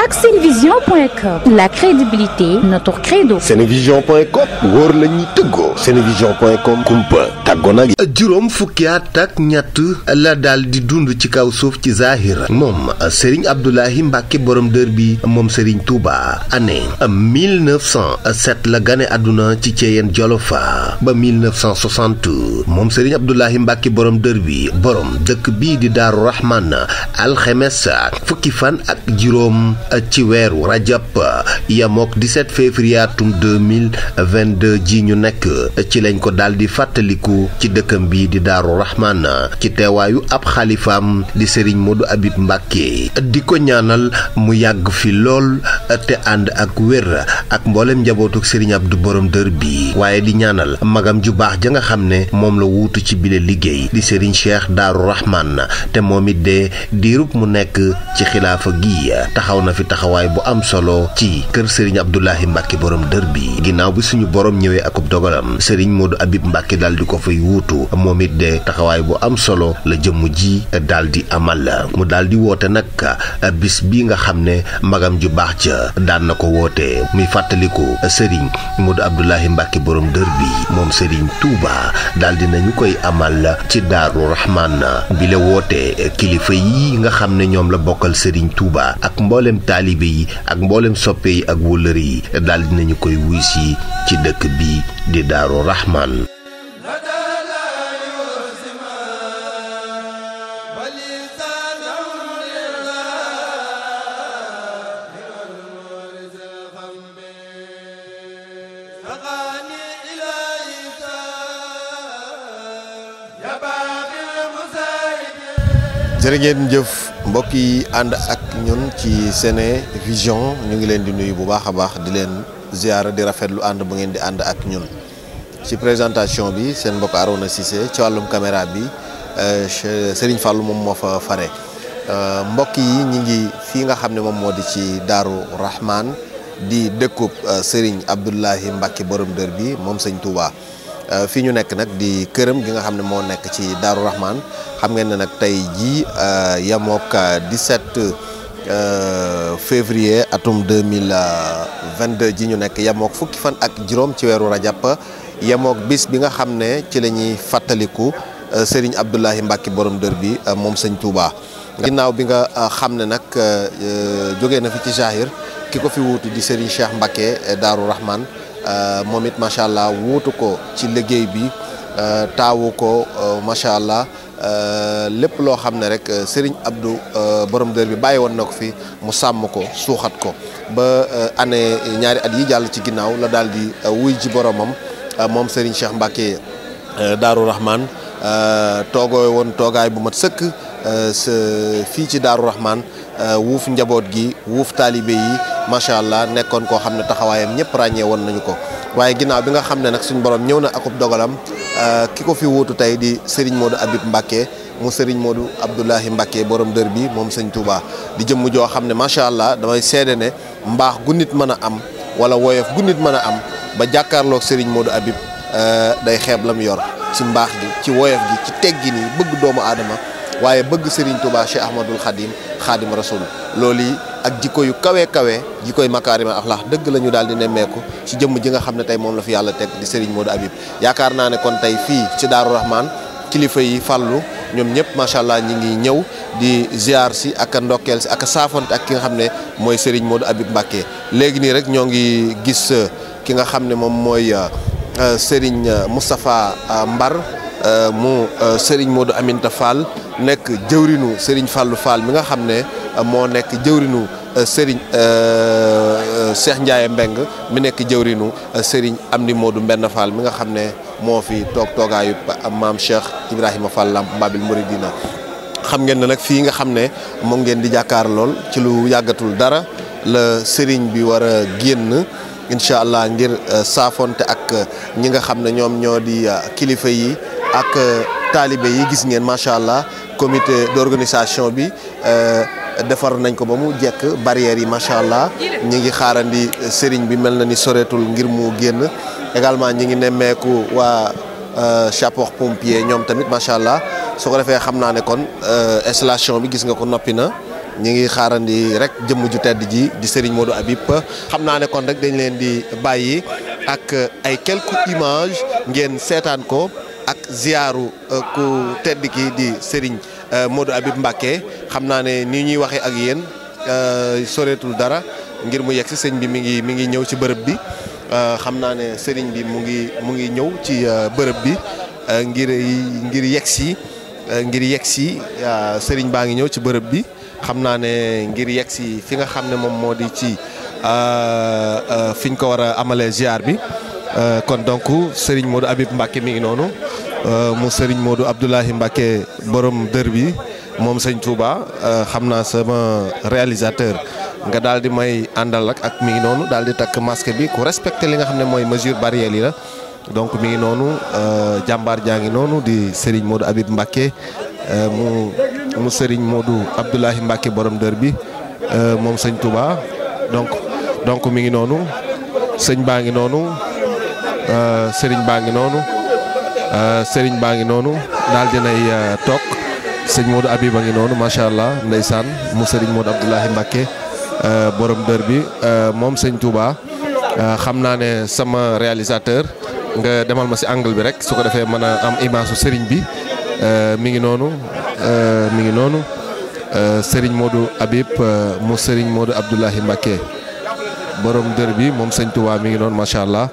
ak senevision.com. La crédibilité, notre credo. senevision.com wóor la ñuy tëggoo. senevision.com kumpa tàggoo nag. juróom fukki at ak ñett la daal di dund ci kaw suuf ci zahir moom Serigne Abdoulahi Mbacke borom dër bi moom Serigne Touba année 1907 la gane àdduna ci Thiéyène Jolofa ba 1960 moom Serigne Abdoulahi Mbacke borom dër bi borom dëkk bii di Daaru Rahman alxemes fukki fan ak juróom ci weeru rajab yamook 17 février atum 2022 ji ñu nekk ci lañ ko daal di fàttaliku ci dëkkam bi di Daaru Rahman ci teewaayu ab xalifaam di Serigne Modou Habib Mbacke di ko ñaanal mu yàgg fi lool te ànd ak wér ak mboolem njabootuk Serigne Abdou borom dër bi waaye di ñaanal magam ju baax ja nga xam ne moom la wuutu ci bile liggéey di Serigne Cheikh Daaru Rahman te moom it de diirub mu nekk ci xilaafa gi taxaw na fi taxawaay bu am solo ci kër Serigne Abdoulahi Mbacke borom dër bi ginnaaw bi suñu borom ñëwee akub dogalam Serigne Modou Habib Mbacke daal di ko fay wuutu moom it de taxawaay bu am solo la jëmm ji daal di amal mu daal di woote nag bis bi nga xam ne magam ju baax ca daan na ko woote muy fàttaliku Serigne Modou Abdoulahi Mbacke borom dër bi moom Serigne Touba daal di nañu koy amal ci Daaru Rahman bi la woote kilifa yi nga xam ne ñoom la bokkal Serigne Touba ak mboolem taalibe yi ak mboolem soppe yi ak wóllëre yi daal di nañu koy wuy si ci dëkk bi di Daaru Rahman. jërë ngeen jëf mbokk yi ànd ak ñun ci Senevision ñu ngi leen di nuyu bu baax a baax di leen ziara di rafetlu ànd bu ngeen di ànd ak ñun ci présentation bi seen mbokk Arona Cissé ci wàllum caméra bi Serigne Fallou moom moo fa fare mbokk yi ñi ngi fii nga xam ne moom moo di ci Daaru Rahman di dëkkub Serigne Abdoulahi Mbacke borom dër bi moom Sëñ Touba fii ñu nekk nag di këram gi nga xam ne moo nekk ci Daaru Rahman xam ngeen ne nag tey jii yamook 17 février atum 2022 ji ñu nekk yamook fukki fan ak juróom ci weeru rajab yamook bis bi nga xam ne ci la ñuy fàttaliku Serigne Abdoulahi Mbacke borom dër bi moom Sëñ Touba ginnaaw bi nga xam ne nag jógee na fi ci Zahir ki ko fi wuutu di Serigne Cheikh Mbacke Daaru Rahman moom it macha allah wuutu ko ci liggéey bi taawu ko macha allah lépp loo xam ne rek Serigne Abdou borom dër bi bàyyi woon na ko fi mu sàmm ko suuxat ko ba année ñaari at yi jàll ci ginnaaw la daal di wuy ji boromam moom Serigne Cheikh Mbacke Daaru Rahman toogoo woon toogaay bu mat sëkk fii ci Daaru Rahman wuuf njaboot gi wuuf taalibe yi macha allah nekkoon koo xam ne taxawaayam ñëpp ràññee woon nañu ko waaye ginnaaw bi nga xam ne nag suñu borom ñëw na akub dogalam ki ko fi wuutu tey di Serigne Modou Habib Mbacke mu Serigne Modou Abdoulahi Mbacke borom dër bi moom Sëñ Touba di jëmm joo xam ne macha allah damay seede ne mbaax gu nit mën a am wala woyof gu nit mën a am ba jàkkaarloog Serigne Modou Habib day xeeb la mu yor ci mbaax gi ci woyof gi ci teggi ni bëgg doomu aadama waaye bëgg Serigne Touba Cheikh Ahmadul Xadim Rasul loolu yi ak jikko yu kawe jikkoy makaarima axlaax dëgg la ñu daal di nemmeeku ci jëmm ji nga xam ne tey moom la fi yàlla teg di Serigne Modou Habib yaakaar naa ne kon tey fii ci Daaru Rahman kilifa yi fàllu ñoom ñëpp macha allah ñi ngi ñëw di ziar si ak ndokkeel si ak saafonte ak ki nga xam ne mooy Serigne Modou Habib Mbacke léegi nii rek ñoo ngi gis ki nga xam ne moom mooy Serigne Moustapha Mbar mu Serigne Modou Aminta Fall nekk jëwrinu Serigne Fallou Fall mi nga xam ne moo nekk jëwrinu Serigne Cheikh Ndiaye Mbeng mi nekk jëwrinu Serigne Amdi Modou Mbenn Fall mi nga xam ne moo fi toogaayu maam Cheikh Ibrahima Fall Lamp Babil Mouridina xam ngeen ne nag fii nga xam ne moom ngeen di jàkkaar lool ci lu yàggatul dara la Serigne bi war a génn incha allah ngir saafonte ak ñi nga xam ne ñoom ñoo di kilifa yi ak taalibe yi gis ngeen macha allah comité d'organisation bi defar nañ ko ba mu jekk barrières yi macha allah ñi ngi xaarandi sëriñ bi mel na ni soreetul ngir mu génn également ñi ngi nemmeeku waa sapeur pompier ñoom tamit macha allah su ko defee xam naa ne kon installation bi gis nga ko noppi na ñi ngi xaarandi rek jëmm ju tedd ji di Serigne Modou Habib xam naa ne kon rek dañ leen di bàyyi ak ay quelques images ngeen seetaan ko ak ziaru ku tedd ki di Serigne Modou Habib Mbacké xam naa ne ni ñuy waxee ak yéen soreetul dara ngir mu yegg si sëñ bi mi ngi ñëw ci bërëb bi xam naa ne sëriñ bi mu ngi ñëw ci bërëb bi ngir yegg si sëriñ baa ngi ñëw ci bërëb bi xam naa ne ngir yegg si fi nga xam ne moom moo di ci fiñ ko war a amalee ziar bi kon donc sëriñ Modou Habib Mbacké mi ngi noonu mu sëriñ Modou Abdoulahi Mbacké borom dër bi moom sëñ Touba xam naa sama réalisateur nga daal di may àndal ak mi ngi noonu daal di takk masque bi ku respecté li nga xam ne mooy mesure barrière yi la donc mi ngi noonu jàmbaar jaa ngi noonu di Serigne Modou Habib Mbacké mu Serigne Modou Abdoulahi Mbacké borom dër bi moom sëñ Touba donc mi ngi noonu sëñ baa ngi noonu Serigne baa ngi noonu Serigne baa ngi noonu daal dinay toog sëñ Modou Habib a ngi noonu macha allah ndeysaan mu Serigne Modou Abdoulahi Mbacké borom dër bi moom sëñ Touba xam naa ne sama réalisateur nga demal ma ci angle bi rek su ko defee mën a am image su sëriñ bi mi ngi noonu Serigne Modou Habib mu Serigne Modou Abdoulahi Mbacké borom dër bi moom sëñ Touba mi ngi noonu macha allah.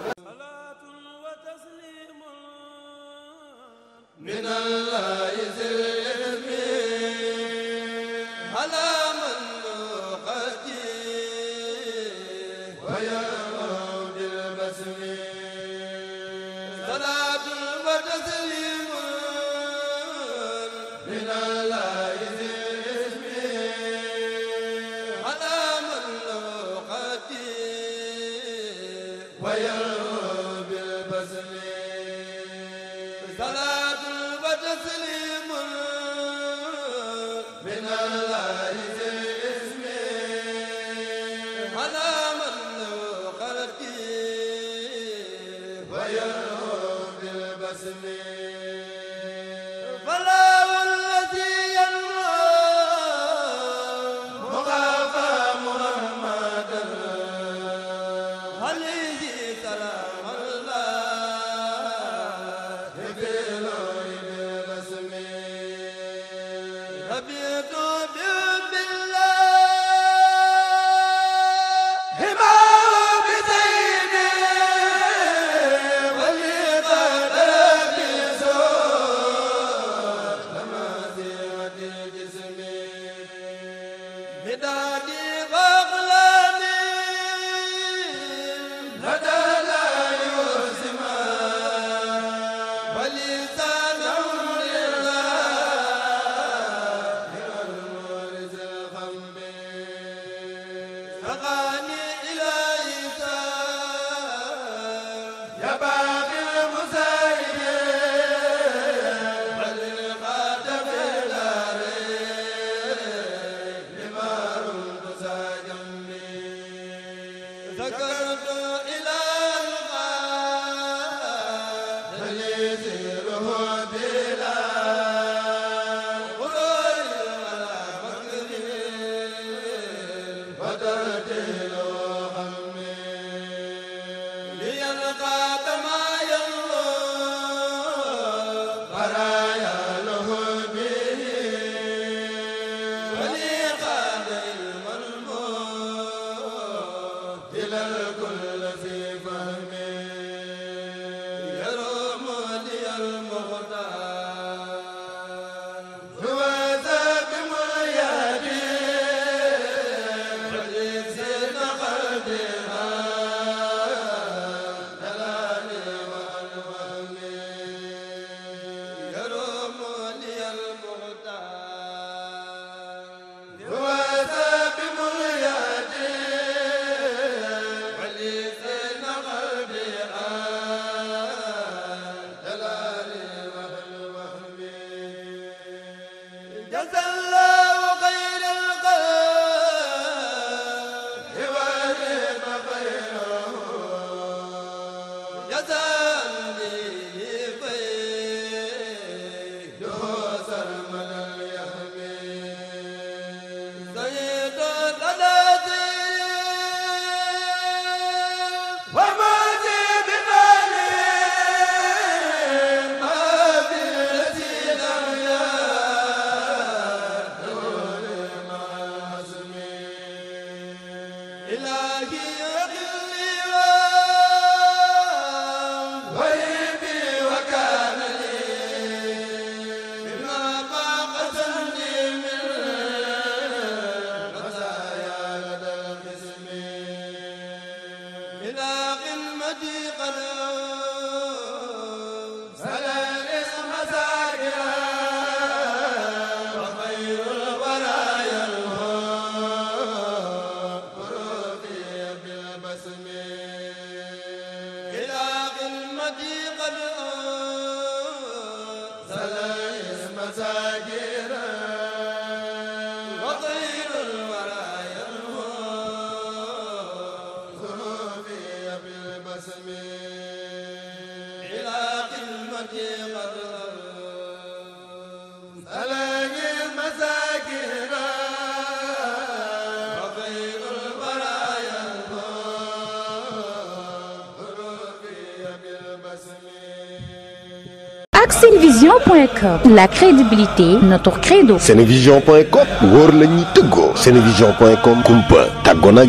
ak senevision.com, la crédibilité notre credo. senevision.com wóor la ñuy tëggoo. senevision.com kumpa tàggoo na